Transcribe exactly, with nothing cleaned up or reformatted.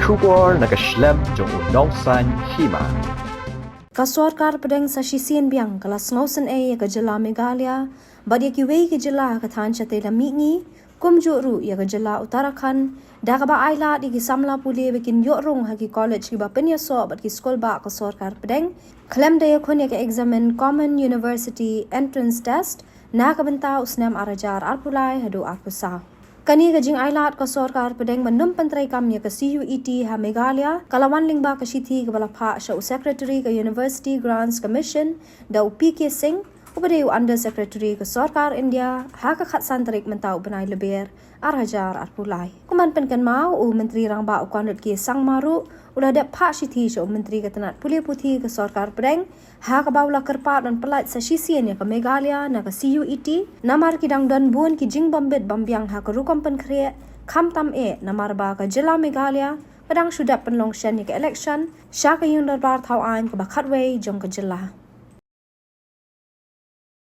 Khubor na ka shlem jong u Nongsaiñ Hima. Ka sorkar pdeng sa shisien biang ka la sngewsynei ïa ka jylla Meghalaya bad ïa kiwei ki jylla ha ka thaiñ shatei lam mihngi, kumjuh ruh ïa ka jylla Uttarakhand, da kaba ailad ïa ki samla pule ba kin ïoh rung ha ki college kiba pynïasoh bad ki skul bah ka sorkar pdeng, khlem da ïakhun ïa ka eksamin Common University Entrance Test na ka bynta u snem ar hajar arphew lai haduh arphew saw. Kane ka jingailad ka sorkar pdeng ban ym pyntreikam ïa ka C U E T ha Meghalaya ka la wan lyngba ka shithi kaba la phah sha u Secretary ka University Grants Commission da u P K Singh, uba dei u Under Secretary ka sorkar India, ha ka khatsan tarik mynta u bnai Lber ar hajar arphew lai. Kum ban pynkynmaw, u Myntri Rangbah u Conrad K Sangma ruh u la dep phah shithi sha u Myntri ka tnat pule puthi ka sorkar pdeng, ha kaba u la kyrpad ban pyllait sa shisien ïa ka Meghalaya na ka C U E T, namar ki dang don bun ki jingbym bit bym biang ha ka rukom pynkhreh, khamtam eh namar ba ka jylla Meghalaya ka dang shu dep pynlong shen ïa ka election sha ka ïing dorbar thaw aiñ kaba khatwei jong ka jylla.